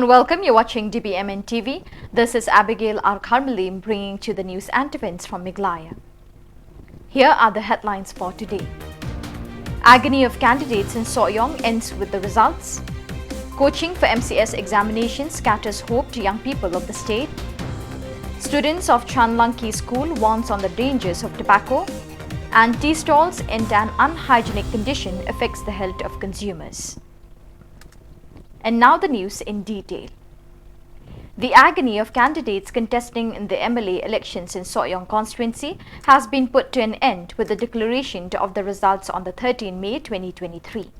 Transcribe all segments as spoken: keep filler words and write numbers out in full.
Welcome, you're watching D B M N T V. This is Abigail R Kharmalim bringing to the news and events from Meghalaya. Here are the headlines for today. Agony of candidates in Sohiong ends with the results. Coaching for M C S examination scatters hope to young people of the state. Students of Chanlangki School warns on the dangers of tobacco. And tea stalls in an unhygienic condition affects the health of consumers. And now the news in detail. The agony of candidates contesting in the M L A elections in Sohiong constituency has been put to an end with the declaration of the results on the thirteenth May twenty twenty-three.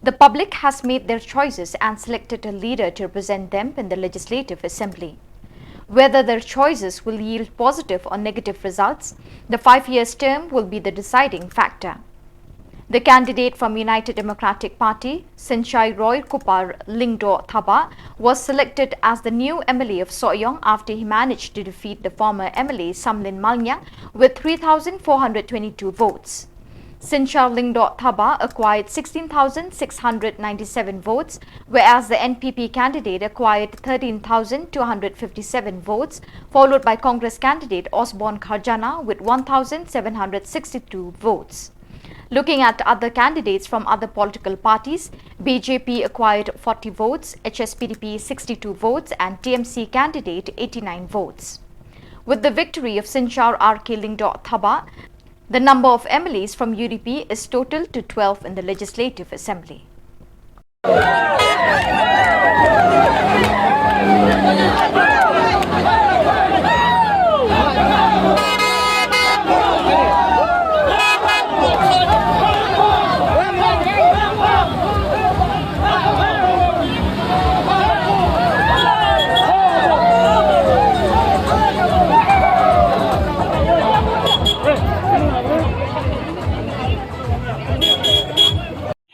The public has made their choices and selected a leader to represent them in the Legislative Assembly. Whether their choices will yield positive or negative results, the five years term will be the deciding factor. The candidate from United Democratic Party, Synshar Roy Kupar Lyngdoh Thabah, was selected as the new M L A of Sohiong after he managed to defeat the former M L A Samlin Malngiang with three thousand four hundred twenty-two votes. Synshar Lyngdoh Thabah acquired sixteen thousand six hundred ninety-seven votes, whereas the N P P candidate acquired thirteen thousand two hundred fifty-seven votes, followed by Congress candidate Osborne Kharjana with one thousand seven hundred sixty-two votes. Looking at other candidates from other political parties, B J P acquired forty votes, H S P D P sixty-two votes, and T M C candidate eighty-nine votes. With the victory of Synshar R K Lyngdoh Thabah, the number of M L As from U D P is total to twelve in the Legislative Assembly.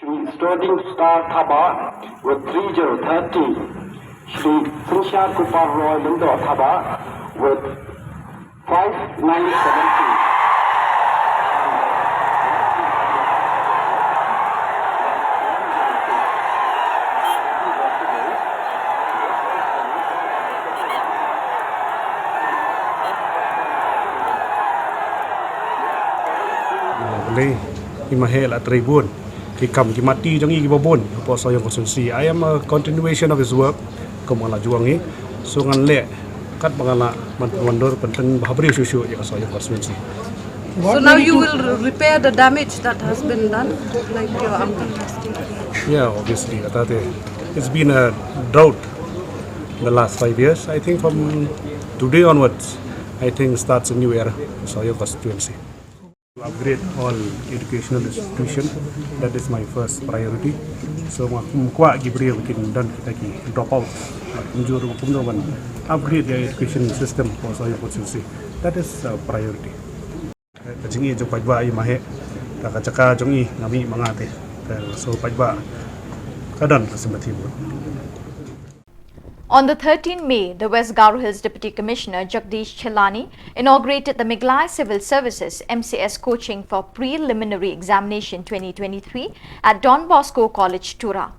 Shri Sterling Star Thabah with three zero thirty. Shri Synshar Kupar Roy Lyngdoh Thabah with five nine seventy. Balei i Maheh la trei bun ki kam ki mati jong i kiba bun hapoh Sohiong constituency. I am a continuation of his work kum nga la ju ong i. So ngan leh katba nga lah ban pynwandur, pyntip bha briew shuh shuh ïa ka Sohiong constituency. So now you will repair the damage that has been done, like your uncle has taken? Yeah, obviously. Kata te, it's been a drought the last five years. I think from today onwards, I think starts a new era for Sohiong constituency. To upgrade all educational institution, that is my first priority. So nga kum kwah ki briew kin don kita ki dropout. Kumjuh ruh kumjuh ban upgrade the education system for Sohiong constituency. That is a priority. Ka jingïeit jong paidbah i Maheh, ka jaka jong i nga mih ma nga te. So paidbah ka don ka sympathy vote. On the thirteenth May, the West Garo Hills Deputy Commissioner Jagdish Chilani inaugurated the Meghalaya Civil Services M C S Coaching for Preliminary Examination twenty twenty-three at Don Bosco College, Tura.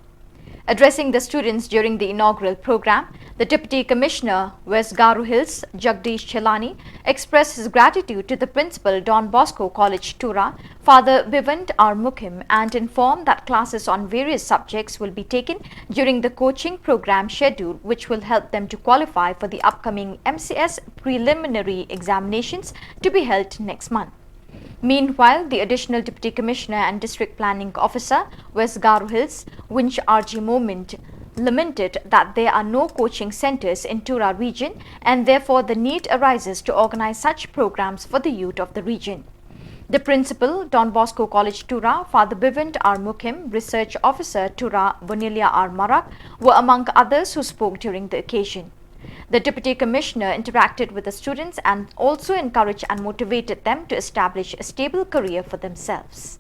Addressing the students during the inaugural program, the Deputy Commissioner, West Garo Hills, Jagdish Chilani, expressed his gratitude to the Principal, Don Bosco College, Tura, Father Bivant R Mukim, and informed that classes on various subjects will be taken during the coaching program schedule, which will help them to qualify for the upcoming M C S preliminary examinations to be held next month. Meanwhile, the Additional Deputy Commissioner and District Planning Officer, West Garo Hills, Winch R G Moment, lamented that there are no coaching centres in Tura region and therefore the need arises to organise such programmes for the youth of the region. The principal, Don Bosco College, Tura, Father Bivant R Mukim, Research Officer, Tura, Bonelia R Marak, were among others who spoke during the occasion. The Deputy Commissioner interacted with the students and also encouraged and motivated them to establish a stable career for themselves.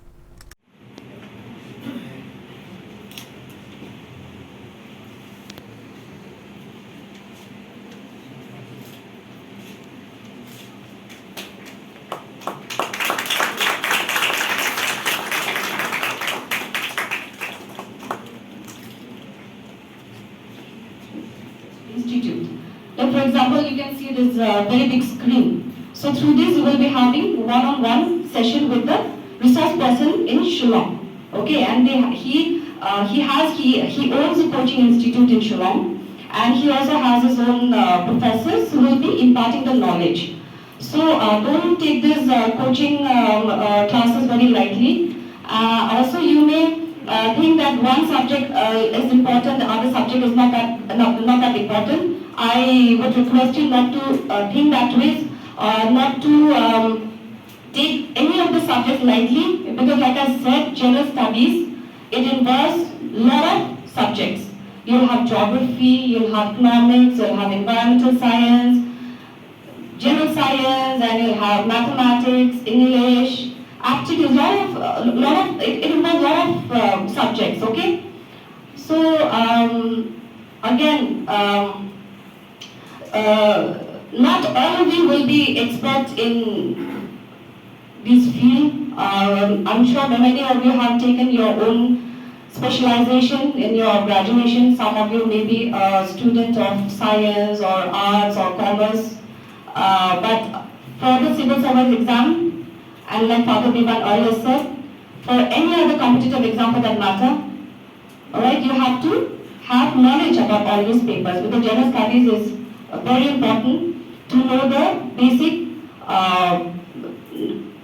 a very big screen. So through this, you will be having one-on-one session with the resource person in Shillong. Okay, and they, he uh, he has he he owns a coaching institute in Shillong, and he also has his own uh, professors who will be imparting the knowledge. So uh, don't take these uh, coaching um, uh, classes very lightly. Uh, also, you may uh, think that one subject uh, is important, the other subject is not that not, not that important. I would request you not to uh, think that way, uh, not to um, take any of the subjects lightly, because, like I said, general studies, it involves lot of subjects. You'll have geography, you'll have economics, you'll have environmental science, general science, and you'll have mathematics, English, aptitude, lot of uh, lot of it, it involves lot of uh, subjects. Okay, so um, again, um, uh, not all of you will be expert in this field. Um, I'm sure many of you have taken your own specialization in your graduation. Some of you may be a student of science or arts or commerce. Uh, but for the civil service exam, and like Father Biban earlier said, for any other competitive exam for that matter, all right, you have to have knowledge about all these papers, because general studies is uh, very important to know the basic uh,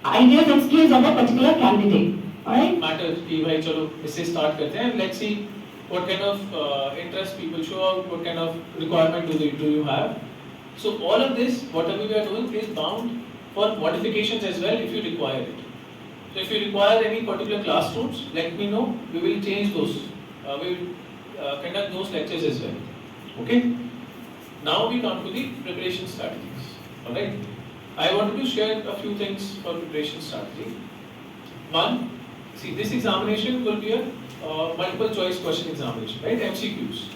ideas and skills of a particular candidate. All right? Matter कि भाई चलो इससे start करते हैं, let's see what kind of uh, interest people show, what kind of requirement do they do you have. So all of this, whatever we are doing, is bound for modifications as well if you require it. So if you require any particular classrooms, let me know. We will change those. Uh, we will uh, conduct those lectures as well. Okay. Now we come to the preparation strategies. All right. I wanted to share a few things for preparation strategy. One, see, this examination will be a uh, multiple choice question examination, right? M C Qs.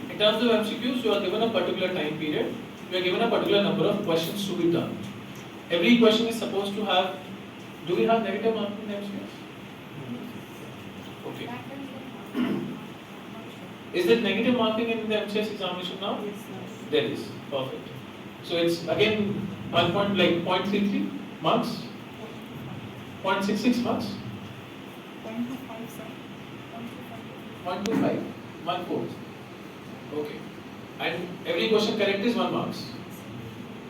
In terms of M C Qs, you are given a particular time period. You are given a particular number of questions to be done. Every question is supposed to have. Do we have negative marking in M C Qs? Okay. Is there negative marking in the M C S examination now? Yes, sir. There is. Perfect. So it's again one point, like, point three three marks, point six six marks. Point two five, sir. Point two five. Point two five. One fourth. Okay. And every question correct is one marks.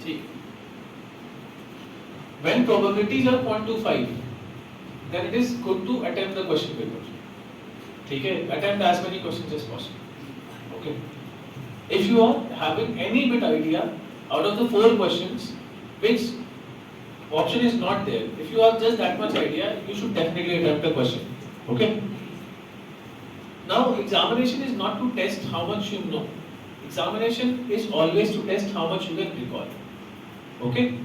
ठीक. When probabilities are point two five, then it is good to attempt the question paper. ठीक है, attempt as many questions as possible. Okay. If you are having any bit idea out of the four questions, which option is not there, if you have just that much idea, you should definitely attempt the question. Okay. Now, examination is not to test how much you know. Examination is always to test how much you can recall. Okay?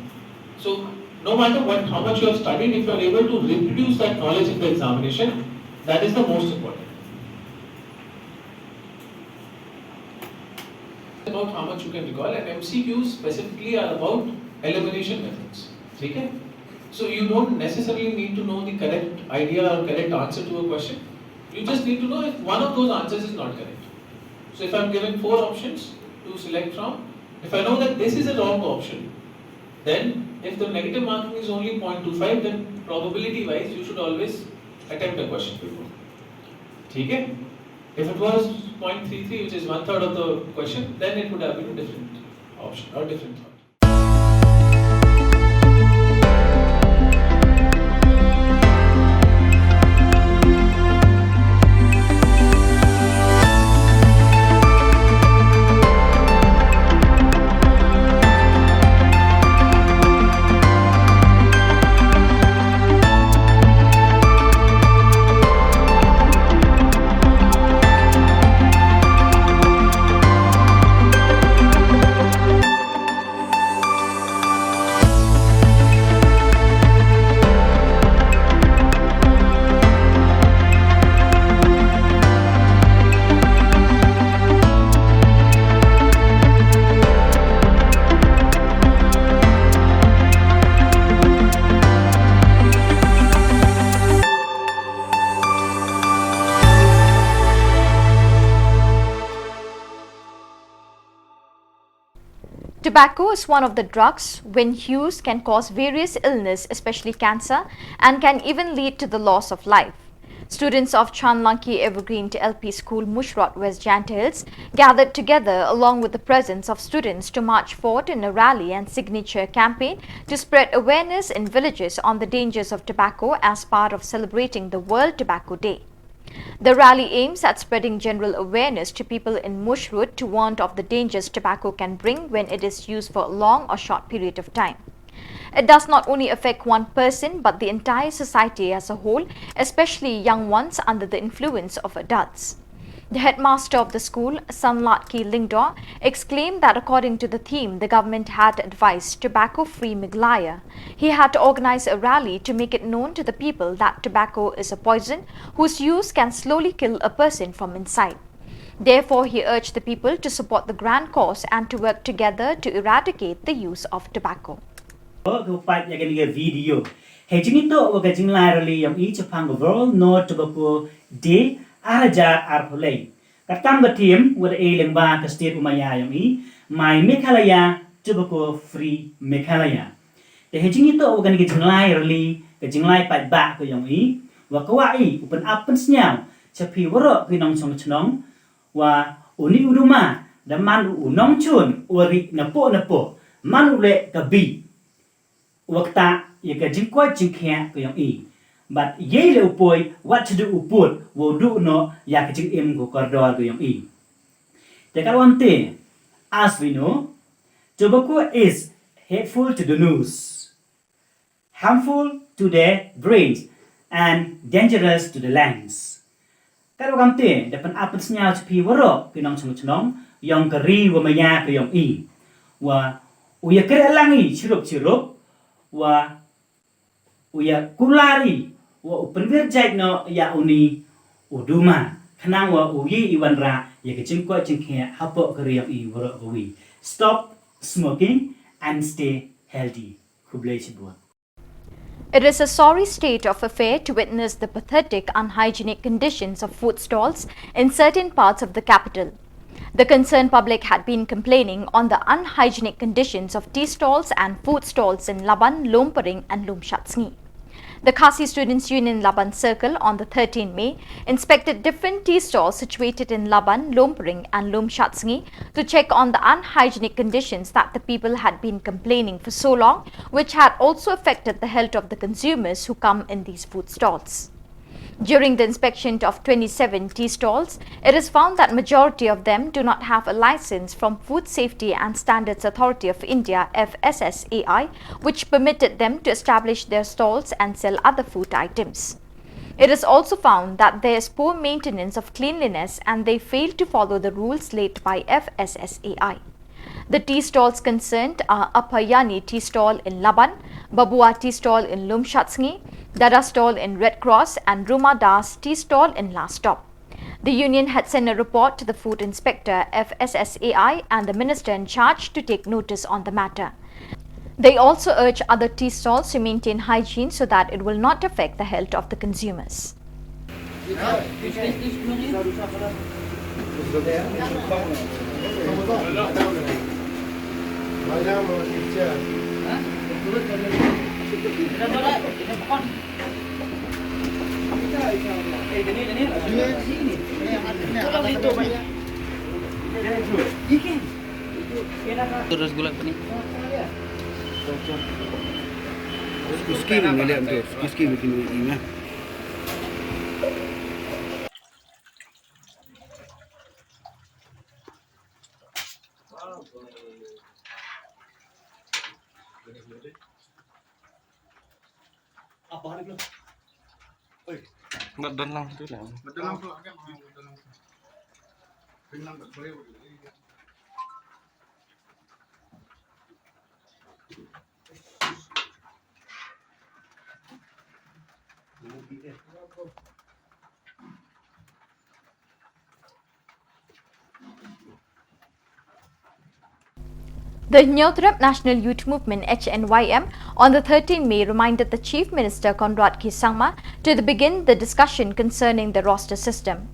So, no matter what, how much you have studied, if you are able to reproduce that knowledge in the examination, that is the most important. About how much you can recall, and M C Qs specifically are about elimination methods. Okay? So, you don't necessarily need to know the correct idea or correct answer to a question. You just need to know if one of those answers is not correct. So, if I'm given four options to select from, if I know that this is a wrong option, then if the negative marking is only point two five, then probability wise you should always attempt a question paper. Okay? If it was point three three, which is one third of the question, then it would have been a different option or different thought. Tobacco is one of the drugs when used can cause various illness, especially cancer, and can even lead to the loss of life. Students of Chanlangki Evergreen L P School, Mushrod, West Jaintia Hills, gathered together along with the presence of students to march forth in a rally and signature campaign to spread awareness in villages on the dangers of tobacco as part of celebrating the World Tobacco Day. The rally aims at spreading general awareness to people in Mushrod to warn of the dangers tobacco can bring when it is used for a long or short period of time. It does not only affect one person but the entire society as a whole, especially young ones under the influence of adults. The headmaster of the school, Sanlatki Lyngdoh, exclaimed that according to the theme, the government had advised tobacco-free Meghalaya. He had to organize a rally to make it known to the people that tobacco is a poison whose use can slowly kill a person from inside. Therefore, he urged the people to support the grand cause and to work together to eradicate the use of tobacco. Ko ka pat ïa kane ka video. Hei jingïatoh wa ka jinglai rally yong i chaphang ka World No Tobacco Day ar hajar arphew lai. Ka tam ka theme wa da e lyngba ka state u maya yong i, My Meghalaya, Tobacco Free Meghalaya. Te hei jingïatoh wa kane ka jinglai rally, ka jinglai paidbah ka yong i, wa ka wa i u pynap pynsñiaw cha phi waroh ki nongchong chnong, wa uni u duma da man u nongchun u ri napoh napoh, man u leh ka bih, wa kata ïa ka jingkoit jingkhiah ka yong i. Bad yei leh u poi, wat shu duh u pud, wa u duh noh ïa ka jingim ka kordor ka yong i. Te ka wan te, as we know, tobacco is hateful to the nose, harmful to the brains, and dangerous to the lungs. Ka ruh kam te, da pynap pynsñiaw cha phi waroh ki nongchong chnong yong ka ri wa maya ka yong i, wa u ïa kyreh lang i chirup chirup, wa u ïa kular i, wa u pynwir jait noh ïa uni u duma, khnang wa u yei i wanrah ïa ka jingkoit jingkhiah hapoh ka ri yong i waroh kawi. Stop smoking and stay healthy. Khublei shibun. It is a sorry state of affair to witness the pathetic, unhygienic conditions of food stalls in certain parts of the capital. The concerned public had been complaining on the unhygienic conditions of tea stalls and food stalls in Laban, Lumparing and Lumshatsngi. The Khasi Students Union Laban Circle on the thirteenth May inspected different tea stalls situated in Laban, Lumparing and Lumshatsngi to check on the unhygienic conditions that the people had been complaining for so long, which had also affected the health of the consumers who come in these food stalls. During the inspection of twenty-seven tea stalls, it is found that majority of them do not have a license from Food Safety and Standards Authority of India, F S S A I, which permitted them to establish their stalls and sell other food items. It is also found that there is poor maintenance of cleanliness and they fail to follow the rules laid by F S S A I. The tea stalls concerned are Apayani Tea Stall in Laban, Babua Tea Stall in Lumshatsngi, Dada Stall in Red Cross and Ruma Das Tea Stall in Last Stop. The union had sent a report to the food inspector, F S S A I, and the minister in charge to take notice on the matter. They also urge other tea stalls to maintain hygiene so that it will not affect the health of the consumers. Terus gulai ni. Terus gulai ni. Ba don lang tu lah. The Hynñiewtrep National Youth Movement, H N Y M, on the thirteenth May reminded the Chief Minister Conrad K Sangma to the begin the discussion concerning the roster system.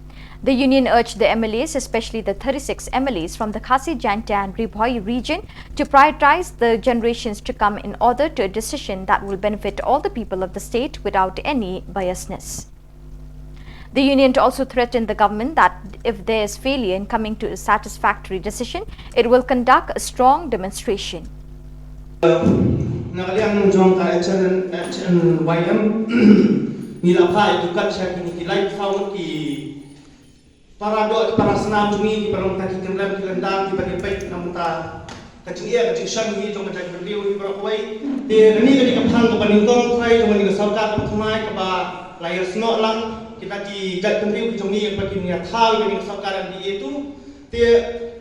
The union urged the M L As, especially the thirty-six M L As from the Khasi Jaintia and Ri Bhoi region, to prioritize the generations to come in order to a decision that will benefit all the people of the state without any biasness. The union also threatened the government that if there is failure in coming to a satisfactory decision, it will conduct a strong demonstration. Na ka liang jong ka H N, H N Y M, ngi la phah ïa ki kat sha kine ki lai saw ngut ki para doh, ki para snam jong ngi, ki para long ta ki kynrem ki lynda, ki ba ngi peit na mynta ka jingeh ka jingshong hi jong ka jaitbynriew hi baroh kawei. Te kane ka dei ka phang kaba nyngkong trai jong kane ka sorkar kaba thymmai kaba la ïasnoh lang kita ki jaitbynriew ki jong ngi ba kin ïa thaw ïa kane ka sorkar M D A tu. Te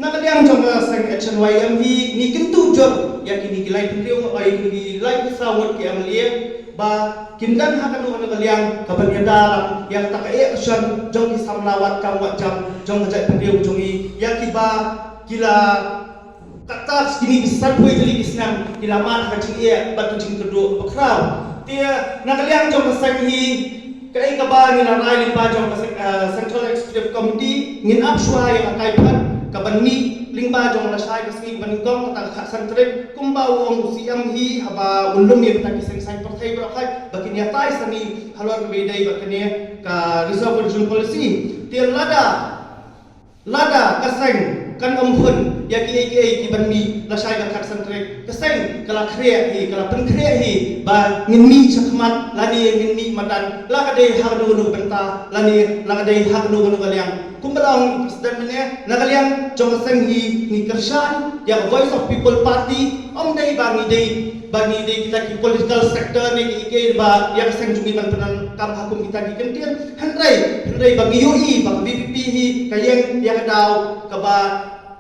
na ka liang jong ka seng H N Y M hi ngi kyntu jur ïa kine ki lai pynriew, ïa kine ki lai phew saw ngut ki M L A ba kin don ha kano kano ka liang kaban ïada lang ïa kata ka eh ka shon jong ki samla wad kam wad jam jong ka jaitbynriew jong ngi, ïa kiba ki la katta kine ki sanphew tylli ki snem ki la mad ha ka jingeh bad ka jingkyrduh kaba khraw. Te na ka liang jong ka seng hi, kaei kaba ngi la rai lyngba jong ka seng, eh, Central Executive Committee, ngin ap shuwa ïa ka kaiphod kaban mih lyngba jong lashai ka sngi kaba nyngkong, kata ka khatsan tarik, kumba u ong u C M hi haba un lum ïa kita ki seng saiñ pyrthei baroh khat ba kin ïatai sani halor kaba ïadei bad kane ka Reserved Region Policy. Te lada, lada ka seng kan ym hun ïa kiei kiei kiban mih lashai ka khatsan tarik, ka seng ka la khreh hi, ka la pynkhreh hi ba ngin mih shakhmat lane ngin mih madan, la ka dei ha kano kano ka bynta lane la ka dei ha kano kano ka liang. Kumba la ong i President mynne, na ka liang jong ka seng hi ngi kyrshan ïa ka Voice of People Party, ym dei ba ngi dei, ba ngi dei kita ki political sector ne kiei kiei ba ïa ka seng jong ngi ban pyndonkam ha kum kita ki kyntien. Hynrei, hynrei ba ngi ïohi ba ka V P P hi ka ïeng ïa ka daw kaba,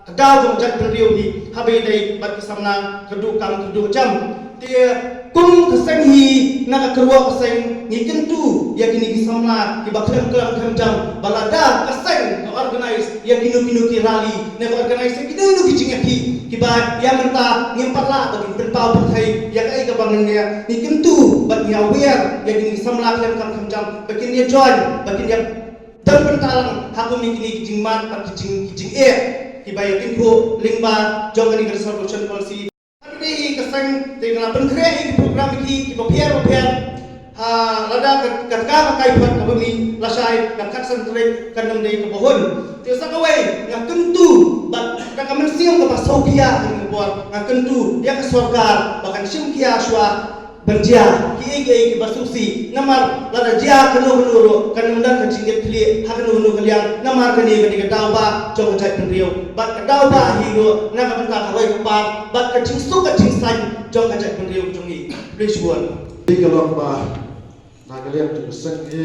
ka daw jong ka jaitbynriew hi haba ïadei bad ki samla kyrduh kam kyrduh jam. Te kum ka seng hi na ka kyrwoh ka seng ngi kyntu ïa kine ki samla kiba khlem klam khlem jam ba lada ka seng ka organise ïa kino kino ki rally ne ka organise ïa kino kino ki jingïakhih kiba ïa mynta ngim pat lah ba kin pynpaw pyrthei ïa kaei kaba ngin ïa, ngi kyntu bad ngi aware ïa kine ki samla khlem klam khlem jam ba kin ïa join, ba kin ïa don bynta lang ha kum kine ki jingmad bad ki jing, ki jingeh kiba ïa kyntu lyngba jong kane ka Reserved Region Policy. Kane ka seng te ka la pynkhreh ïa ki program ki kiba pher bapher ha lada ka, ka, ka, ka kaiphod kaba mih lashai ka khatsan tarik kan ym dei kaba hun. Te sa kawei nga kyntu bad ka, ka mynsiem kaba sngewkhia ha kane ka por, nga kyntu ïa ka sorkar ba kan shim khia shuwa ban jia kiei kiei kiba sngewsih. Namar lada jia kano kano ruh kan ym don ka jingkitkhlieh ha kano kano ka liang, namar kane ka dei ka daw ba jong ka jaitbynriew bad ka daw ba hi ruh na ka bynta ka roi ka par bad ka jingsuk ka jingsaiñ jong ka jaitbynriew jong ngi. Khublei shibun. Dei ka long ba na ka liang jong ka seng hi,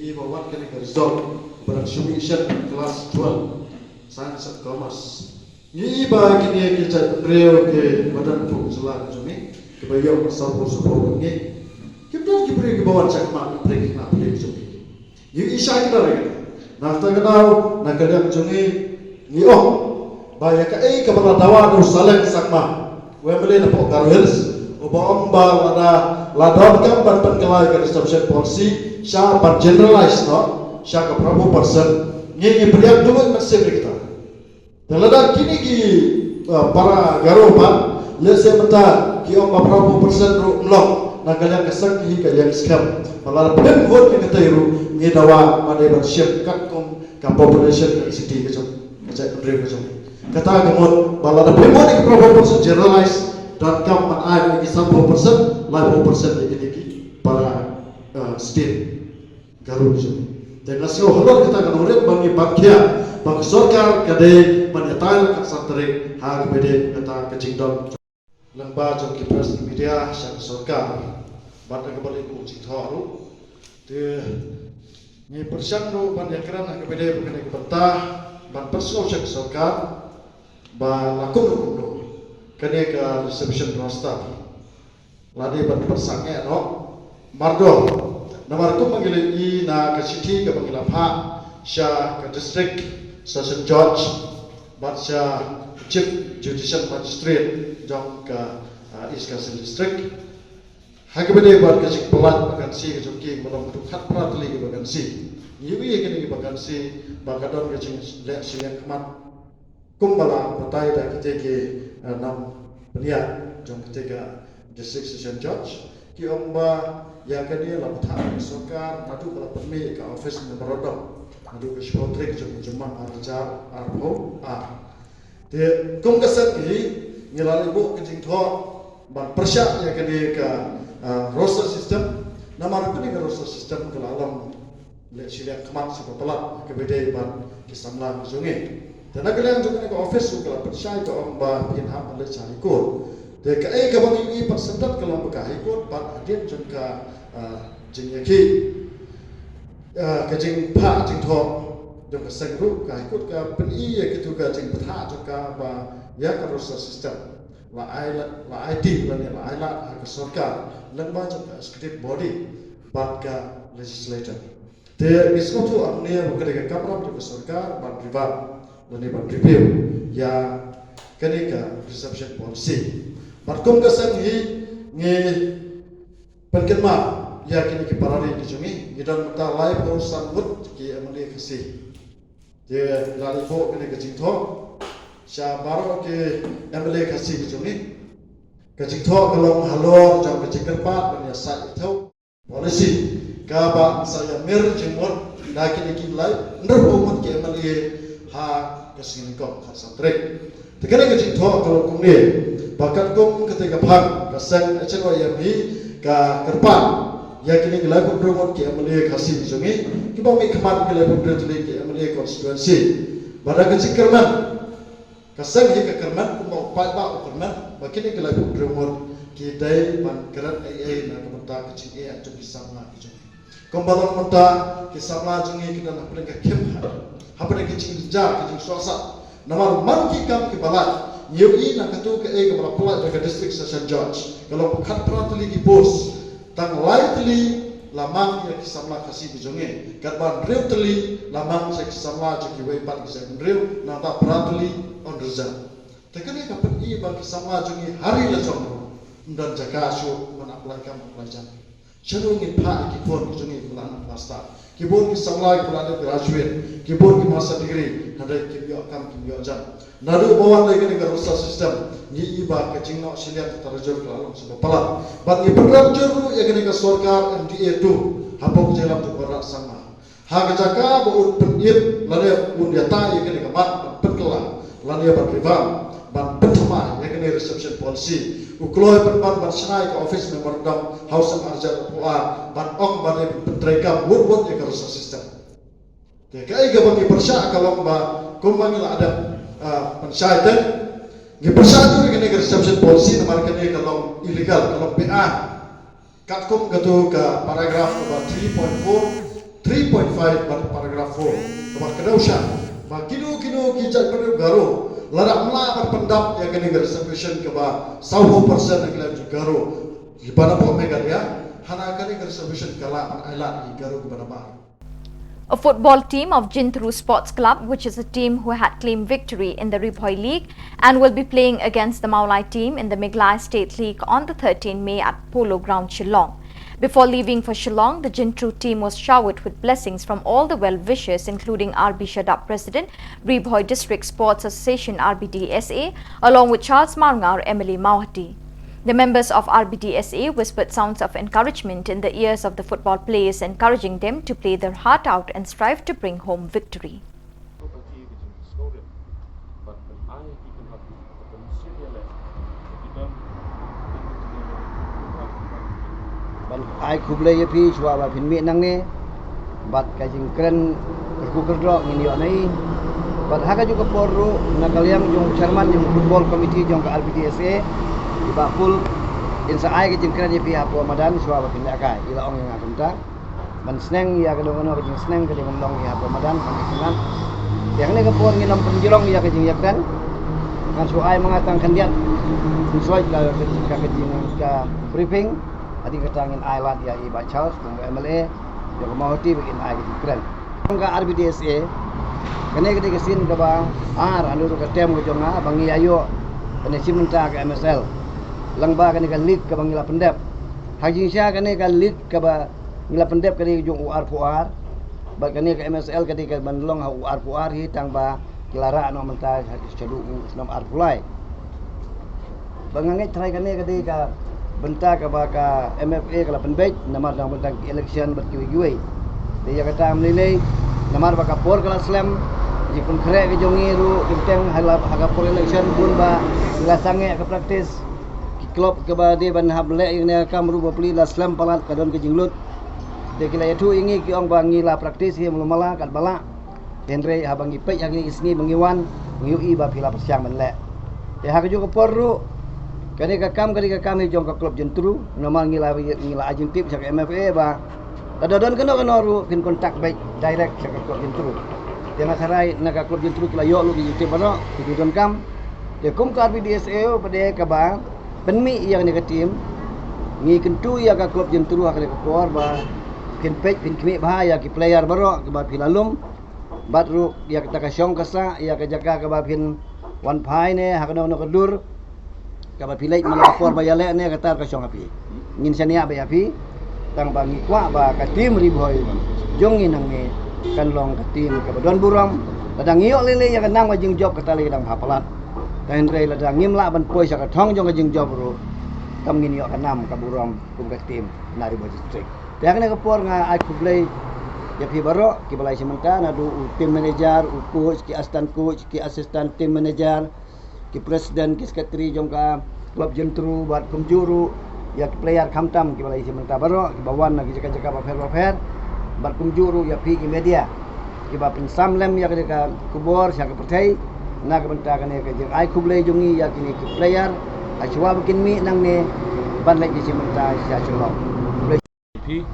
i, i ba wat kane ka result ba dang shu mih shen class twelve, science and commerce. Ngi i ba kine ki jaitbynriew kiba don pung jylla ka jong ngi kiba ïoh ka support, support ngi. Kim don ki briew kiba wan shakhmat na pyrthei na pyrthei jong ngi. Ngi i shai kita re. Na kata ka daw na ka liang jong ngi ngi ong ba ïa kaei kaba la dawa da u Saleng Sangma, u M L A na pok Garo Hills, uba ong ba lada la donkam ban pynkylla ïa ka reservation policy sha ban generalize noh sha ka phraphew percent, ngi ngi pdiang duh mynsiem ïa kita. Te lada kine ki, uh, para Garo pat, lehse mynta ki ong ba phraphew percent ruh ym long, na ka liang ka seng hi ka liang skhem. Ba lada phim vote ïa katei ruh ngi dawa ba dei ban shim katkum ka population density ka jong ka jaitbynriew ka jong. Kata ka mut ba lada phim vote ïa ki phraphew percent generalize, donkam ban ai ïa ki sanphew percent, laiphew percent ïa kine ki para, uh, state. Garo jong. Te nga sngew halor kata ka nongrim ba ngi pyrkhat ba ka sorkar ka dei ban ïatai la ka khatsan tarik ha kaba ïadei kata ka jingdon lyngba jong ki press media sha ka sorkar bad ha kaba leit u jingthoh ruh. Te ngi pyrshang ruh ban ïakren ha kaba ïadei bad kane ka bynta ban pynsngew sha ka sorkar ba la kumno kumno kane ka reservation roster la dei ban pynsangeh noh. Mardor, namar kumba ngi la ïohi na ka shithi kaba ngi la phah sha ka District Session Judge bad sha Chief Judicial Magistrate jong ka, ah, East Khasi District ha kaba ïadei bad ka jingpynlait vacancy ka jong ki, kaba long haduh khatphra tylli ki vacancy. Ngi ïohi ïa kine ki vacancy ba ka don ka jingleh shiliang khmat. Kumba la batai da kite ki, eh, nongpynïaid jong kite ka District Session Judge, ki ong ba ïa kane la bthah ka sorkar naduh ba la pynmih ka office memorandum, naduh ka shiphew tarik jong u Jymmang ar hajar arphew ar. Te kum ka seng hi, ngi la leit buh ka jingthoh ban pyrshah ïa kane ka, ah, roster system. Namar kane ka roster system ka la long leh shiliang khmat sha ba palat kaba ïadei bad ki samla ki jong ngi. Te na ka liang jong kane ka office ruh ka la pynshai, ka ong ba phin hap ban leit sha High Court. Te kaei kaba ngi ïohi pat syntat ka long ba ka High Court pat hadien jong ka, ah, jingïakhih, ah, ka jingphah jingthoh jong ka seng ruh, ka High Court ka pyni ïa kito ka jingbthah jong ka ba ïa ka roster system la ai la, la ai ti lane la ai lad ha ka sorkar lyngba jong ka executive body bad ka legislature. Te ngi sngewthuh hangne ba ka dei ka kamram jong ka sorkar ban revamp lane ban review ïa kane ka reservation policy. Bad kum ka seng hi ngi pynkynmaw ïa kine ki para ri ki jong ngi, ngi don mynta laiphew san ngut ki M L A Khasi. Te la leit buh kane ka jingthoh sha baroh ki M L A Khasi ki jong ngi. Ka jingthoh ka long halor jong ka jingkyrpad ban ïasaid ïathuh policy kaba sa ïamir jingmut da kine ki laiphew hynriewphew ngut ki M L A ha ka sngi nyngkong khatsan tarik. Te kane ka jingthoh ka long kumne, ba katkum kata ka phang ka seng H N Y M hi ka kyrpad ïa kine ki laiphew hynriew ngut ki M L A Khasi ki jong ngi, kiba mih khmat ki laiphew hynriew tylli ki M L A constituency, ba da ka jingkyrmen ka seng hi ka kyrmen, kumba u paidbah u kyrmen, ba kine ki laiphew hynriew ngut ki dei ban kren ei ei na ka bynta ka jingeh jong ki samla ki jong ngi. Kumba long mynta ki samla jong ngi ki don hapdeng ka khim, hapdeng ka jingjynjar, ka jingsngewsih. Namar man ki kam kiba lait, ngi ïohi na kato kaei kaba la pynlait da ka District Session Judge, ka long khatphra tylli ki post, tang lai tylli la mang ïa ki samla Khasi ki jong ngi, katba hynriew tylli la mang sha ki samla jong kiwei pat ki jaitbynriew, nangta phra tylli unreserved. Te kane ka pyni ba ki samla jong ngi ha ri la jong ruh ym don jaka shuh ban apply kam, apply jam. Shano ngin phah ïa ki bun ki jong ngi kiba la nang pasta, ki bun ki samla kiba la dep graduate, ki bun ki master degree, hynrei kim ïoh kam, kim ïoh jam. Naduh ba wan lei kane ka roster system, ngi i ba ka jingnoh shiliang ka tarajur ka la long sha ba palat. Bad ngi pynrem jur ruh ïa kane ka sorkar M D A two hapoh ka jingïalam jong u Conrad Sangma, ha ka jaka ba un pynïap lane un ïatai ïa kane ka mat ban pynkylla lane ban revamp, ban pynthymmai ïa kane reservation policy, u kloi pynban ban shna ïa ka office memorandum ha u snem ar hajar arphew ar, ban ong ba dei ban pyntreikam wut wut ïa ka roster system. Te kaei kaba ngi pyrshah ka long ba kumba ngi la dep, ah, pynshai te, ngi pyrshah jur ïa kane ka reservation policy namar kane ka long illegal, ka long beaiñ. Katkum kato ka paragraph kaba three point four, three point five bad paragraph four, kaba kdew sha ba kino kino ki jaitbynriew Garo, lada ym lah ban pyndap ïa kane ka reservation kaba sawphew percent na ki laiñ jong Garo kiba na poh Meghalaya, hana kane ka reservation ka lah ban ailad ïa ki Garo kiba na bar. A football team of Jinturu Sports Club, which is a team who had claimed victory in the Ri Bhoi League and will be playing against the Mawlai team in the Meghalaya State League on the thirteenth May at Polo Ground, Shillong. Before leaving for Shillong, the Jinturu team was showered with blessings from all the well-wishers, including R B Shadap President, Ri Bhoi District Sports Association, R B D S A, along with Charles Marngar, M L A Mawhati. The members of R B D S A whispered sounds of encouragement in the ears of the football players, encouraging them to play their heart out and strive to bring home victory. Ban ai khublei ïa phi shuwa ba phin mih nangne. Bad ka jingkren kyrkhu kyrdroh ngin ïoh na i. Bad ha kajuh ka por ruh na ka liang jong u chairman jong u football committee jong ka R B D S A, i Bah Pul, in sa ai ka jingkren ïa phi hapoh madan shuwa ba phin lehkai. I la ong ïa nga kumta ban sneng ïa kano kano ka jingsneng ka dei ban long ïa hapoh madan ban ïa kynad. Te hangne ka por ngin ym pynjrong ïa ka jingïakren. Ngan shu ai ma nga tang khyndiat, ngan shu ai ka, ka, ka jing, ka briefing. Hadien kata ngin ai lad ïa i Bah Charles kum u M L A jong ka Mawhati ba kin ai ka jingkren. Jong ka R B D S A, kane ka dei ka sien kaba ar ha ka term ka jong nga ba ngi ïa ïoh kane shi mynta ka M S L. Lyngba kane ka league kaba ngi la pyndep. Ha jingshisha kane ka league kaba ngi la pyndep ka dei jong u arphew ar. Bad kane ka M S L ka dei ka ban long ha u arphew ar hi tang ba ki la rah noh mynta shaduh u snem arphew lai. Ba nga ngeit trai kane ka dei ka bynta kaba ka M F A ka la pynbeit namar dang bynta ki election bad kiwei kiwei. Te ïa kata ym lei lei namar ba ka por ka la slem, ki jingpynkhreh ka jong ngi ruh ki bteng ha la ha ka por election bun ba ki la sangeh ka practice. Ki club kaba dei ban hap leh ïa kane ka kam ruh ba plie la slem palat, ka don ka jinglut. Te ki la ïathuh ïa ngi ki ong ba ngi la practice hi mala mala katba lah. Hynrei haba ngi peit ha kine ki sngi ba ngi wan, ngi ïohi ba phi la pyrshang ban leh. Te ha kajuh ka por ruh, kane ka kam ka dei ka kam hi jong ka club Jyntru, namar ngi la ngi la ai jingtip sha ka M F A ba lada don kano kano ruh phin contact beit direct sha ka club Jyntru. Te nga tharai na ka club Jyntru ki la ïoh lut ki jingtip baroh, ki ju donkam. Te kum ka R B D S A pat kaba pynmih ïa kane ka team, ngi kyntu ïa ka club Jyntru ha kane ka por ba phin peit phin khmih bha ïa ki player baroh kiba phi la lum. Bad ruh ïa kata ka shong ka sah, ïa ka jaka kaba phin wan phai ne ha kano kano ka dur kaba phi leit man la ka por ba ïaleh ne kata ka shong ha phi. Ngin shaniah beit ïa phi tang ba ngi kwah ba ka team Ri Bhoi jong ngi nangne kan long ka team kaba don burom. Lada ngi ïoh lei lei ïa ka nam ka jingjop, kata lei ka dang bha palat. Te hynrei lada ngim lah ban poi sha ka thong jong ka jingjop ruh, kam ngin ïoh ka nam ka burom kum ka team na Ri Bhoi District. Te ha kane ka por nga ai khublei ïa phi baroh kiba la ïashim bynta, naduh u team manager, u coach, ki assistant coach, ki assistant team manager, ki president, ki secretary jong ka club Jyntru bad kumjuh ruh ïa ki player khamtam kiba la ïashim bynta baroh kiba wan na ki jaka jaka bapher bapher, bad kumjuh ruh ïa phi ki media kiba pynsam lem ïa ka jaka khubor sha ka pyrthei na ka bynta kane ka jingai khublei jong ngi ïa kine ki player ha shuwa ba kin mih nangne ban leit ïashim bynta sha Shillong. Phi,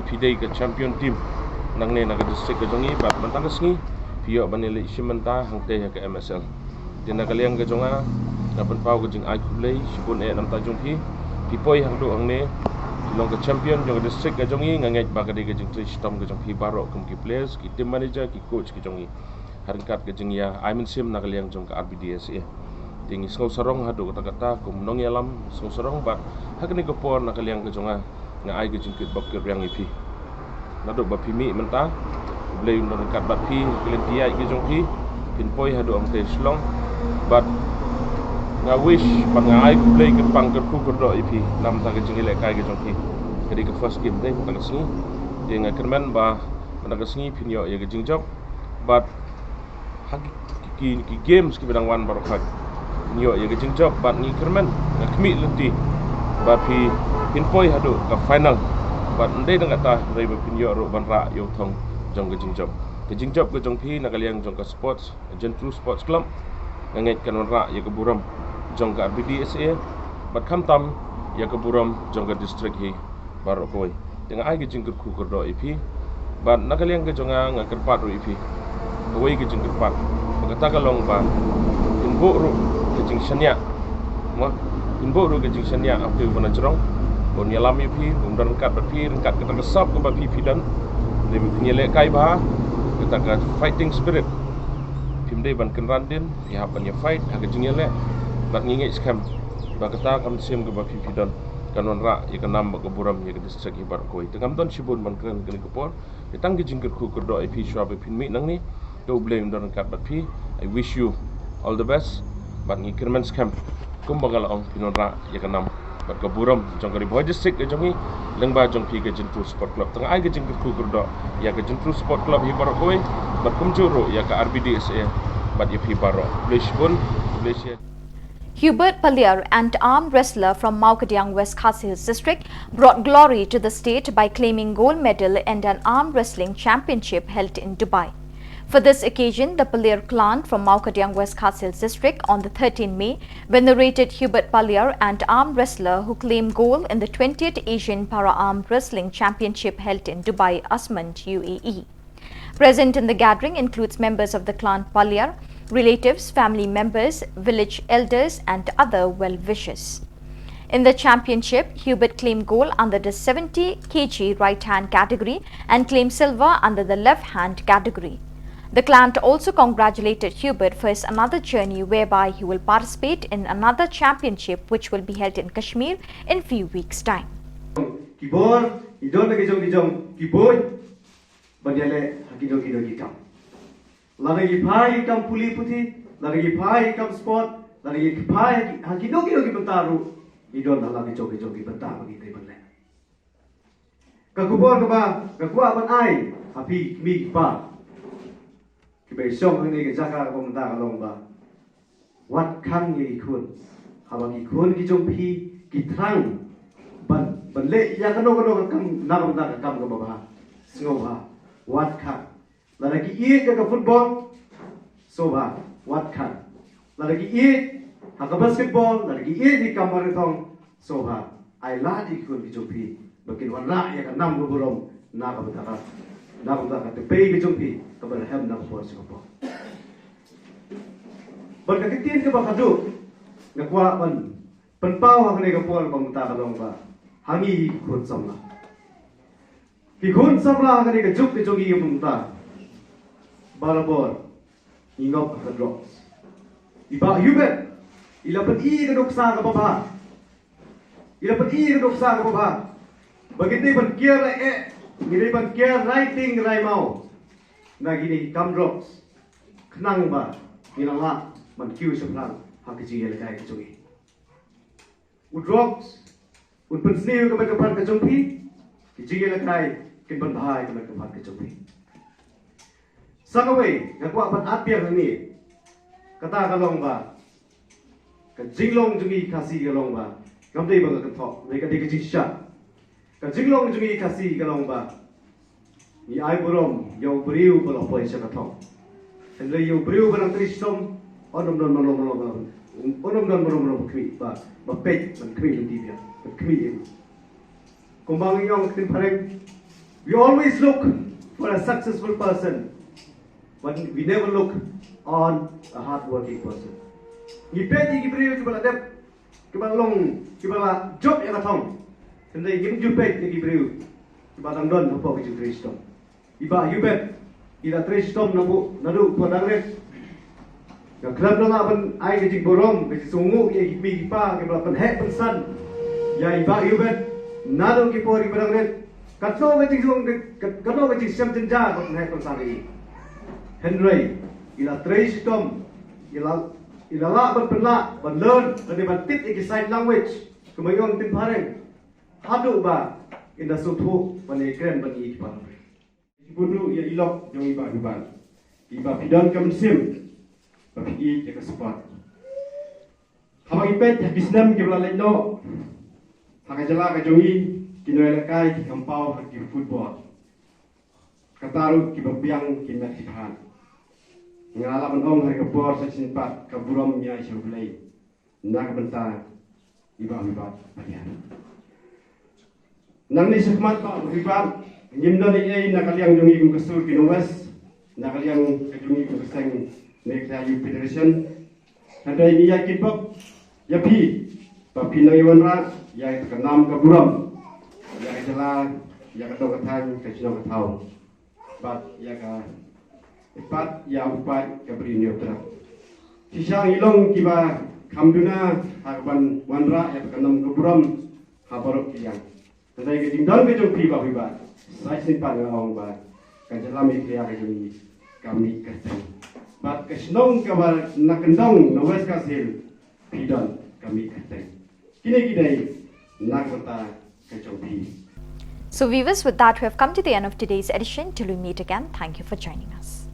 phi dei ka champion team nangne na ka district ka jong ngi, bad mynta ka sngi phi ïoh ban ïaleit shim bynta hangtei ha ka M S L. Te na ka liang ka jong nga, nga pynpaw ka jingai khublei shibun eh na ka bynta jong phi. Phi poi haduh hangne, phi long ka champion jong ka district ka jong ngi. Nga ngeit ba ka dei ka jingtrei shitom ka jong phi baroh kum ki players, ki team manager, ki coach ki jong ngi, ha ryngkat ka jingïa ai mynsiem na ka liang jong ka R B D S A. Te ngi sngew sarong haduh katta katta, kum nongïalam sngew sarong, bad ha kane ka por na ka liang ka jong nga, nga ai ka jingkyrpad kyrpang ïa phi. Naduh ba phi mih mynta, U Blei un don ryngkat bad phi, ka lynti ïaid ka jong phi, phin poi haduh hangtei Shillong. Bad nga wish, bad nga ai khublei kyrpang kyrkhu kyrdoh ïa phi na ka bynta ka jingïalehkai ka jong phi. Ka dei ka first game dei mynta ka sngi. Te nga kyrmen ba mynta ka sngi phin ïoh ïa ka jingjop. Bad ha ki, ki, ki games kiba dang wan baroh khoit, phin ïoh ïa ka jingjop bad ngi kyrmen, nga khmih lynti ba phi, phin poi haduh ka final. Bad ym dei tang kata, hynrei ba phin ïoh ruh ban rah ïa u thong jong ka jingjop. Ka jingjop ka jong phi na ka liang jong ka sports, Jyntru Sports Club, nga ngeit kan wanrah ïa ka burom jong ka R B D S A bad khamtam ïa ka burom jong ka district hi baroh kawei. Te nga ai ka jingkyrkhu kyrdoh ïa phi. Bad na ka liang ka jong nga, nga kyrpad ruh ïa phi kawei ka jingkyrpad, ba kata ka long ba phin buh ruh ka jingshaniah. Mo, phin buh ruh ka jingshaniah ha uwei uba na jrong, un ïalam ïa phi, un don ryngkat bad phi, ryngkat kata ka sap kaba phi phi don. Dei ba phin ïalehkai bha, kata ka fighting spirit. Phim dei ban kynran dien, phi hap ban ïa fight ha ka jingïaleh. Bad ngi ngeit skhem ba kata ka mynsiem kaba phi phi don kan wanrah ïa ka nam bad ka burom ïa ka district hi baroh kawei. Te ngam don shibun ban kren kane ka por. Te tang ka jingkyrkhu kyrdoh ïa phi shuwa ba phin mih nangne. To U Blei un don ryngkat bad phi. I wish you all the best. Bad ngi kyrmen skhem, kumba nga la ong, phin wanrah ïa ka nam bad ka burom jong ka Ri Bhoi District ka jong ngi, lyngba jong phi ka Jyntru Sport Club. Te nga ai ka jingkyrkhu kyrdoh ïa ka Jyntru Sport Club hi baroh kawei, bad kumjuh ruh ïa ka R B D S A bad ïa phi baroh. Khublei shibun, khublei shihajar. Hubert Paliar, an arm wrestler from Mawkadiang, West Khasi Hills District, brought glory to the state by claiming gold medal in an arm wrestling championship held in Dubai. For this occasion, the Paliar clan from Mawkadiang, West Khasi Hills District, on the thirteenth May, venerated Hubert Paliar, an arm wrestler who claimed gold in the twentieth Asian Para Arm Wrestling Championship held in Dubai, Asmund, U A E. Present in the gathering includes members of the clan Paliar, relatives, family members, village elders, and other well-wishers. In the championship, Hubert claimed gold under the seventy K G right-hand category and claimed silver under the left-hand category. The clan also congratulated Hubert for his another journey, whereby he will participate in another championship, which will be held in Kashmir in few weeks' time. Ki bor, i don ki jong ki jong ki bor. Ban ïaleh ha kino kino ki kam. Lada ngi phai ki kam pule puthi, lada ngi phai ki kam sport, lada ngi phai ha ki, ha kino kino ki bynta ruh, ngi don ha la ki jong ki jong ki bynta ba ngi dei ban leh. Ka khubor kaba nga kwah ban ai ha phi ki kmie ki kpa kiba ïashong hangne, ka jaka kaba mynta ka long ba wat khang ïa ki khun. Haba ki khun ki jong phi ki thrang ban, ban leh ïa kano kano ka kam, na ka bynta ka kam kaba bha, sngewbha wat khang. Lada ki ïeit ïa ka football, sngewbha wat khang. Lada ki ïeit ha ka basketball, lada ki ïeit ïa ka marathon, sngewbha ai lad ïa ki khun ki jong phi ba kin wanrah ïa ka nam ka burom na ka bynta ka, na ka bynta ka tpei ka jong phi kaba rhem na ka por sha ka por. Bad ka ktien kaba khadduh nga kwah ban pynpaw ha kane ka por ba mynta ka long ba ha ngi ki khun samla. Ki khun samla ha kane ka juk ka jong ngi ba mynta, barabor ngi ngop ha ka drugs. I Bah Hubert i la pyni ka nuksa kaba bha. I la pyni ka nuksa kaba bha ba ngi dei ban kiar eh, ngi dei ban kiar rai tieng rai maw na kine ki kam drugs, khnang ba ngi nang lah ban kiew shaphrang ha ka jingïalehkai ka jong ngi. U drugs un pynsniew ïa ka met ka phad ka jong phi, ki jingïalehkai kin pynbha ïa ka met ka phad ka jong phi. Sa kawei nga kwah ban ap biang hangne, kata ka long ba ka jinglong jong ngi Khasi ka long ba, ngam dei ba nga kynthok, dei ka, dei ka jingshisha. Ka jinglong jong ngi Khasi ka long ba ngi ai burom ïa u briew ba la poi sha ka thong. Hynrei ïa u briew ba nang trei shitom, un ym don mano mano ba, un ym don mano mano ba khmih, ba, ba peit ban khmih lynti biang, ban khmih ïa u. Kumba ngi ong ktien phareng, we always look for a successful person, but we never look on a hard working person. Ngi peit ïa ki briew kiba la dep, kiba long, kiba la jop ïa ka thong. Hynrei ngim ju peit ïa ki briew kiba dang don hapoh ka jingtrei shitom. I Bah Hubert i la trei shitom naduh, naduh por dang rit. Nga khlem da lah ban ai ka jingburom, ka jingsngewnguh ïa ki kmie ki kpa kiba la pynheh pynsan ïa i Bah Hubert naduh ki por kiba dang rit. Katno ka jinglong, ka, katno ka jingshem jynjar ba pynheh pynsan ïa i. Hynrei i la trei shitom, i la, i la lah ban pynlah, ban learn, lane ban tip ïa ki sign language, kumba ong ktien phareng. Haduh ba in da sngewthuh ban ïakren ban ïa ki para briew. Ki bun ruh ïa i lok jong i Bah Hubert. Iba phi don ka mynsiem ba phi ïeit ïa ka sport. Haba ngi peit ha ki snem kiba la leit noh ha ka jylla ka jong ngi, ki nongïalehkai ki kham paw ha ki football. Kata ruh kiba biang ki met ki phad. Nga lah ban ong ha ka por sa shisien pat ka burom ngi ai sha U Blei na ka bynta i Bah Hubert Bandial. Nangne shakhmat Bah Hubert, ngim don ei ei na ka liang jong ngi kum ka sur ki Nongwest, na ka liang ka jong ngi kum ka seng Meghalaya Youth Federation. Hynrei ngi ïai kynpop ïa phi ba phin nang ïa wanrah ïa ka nam ka burom ïa ka jylla, ïa ka dong ka thaiñ, ka shnong ka thaw, bad ïa ka, bad ïa u paid ka Bri Hynñiewtrep. Shisha ngi long kiba kham duna ha kaban wanrah ïa ka nam ka burom ha baroh ki liang. Hynrei ka jingdon ka jong phi Bah Hubert, sa shisien pat nga ong ba ka jylla Meghalaya ka jong ngi ka mih kyrteng, bad ka shnong kaba na kyndong na West Khasi Hills phi don ka mih kyrteng. Kine ki dei na ka bynta ka jong phi. So viewers, with that we have come to the end of today's edition. Till we meet again, thank you for joining us.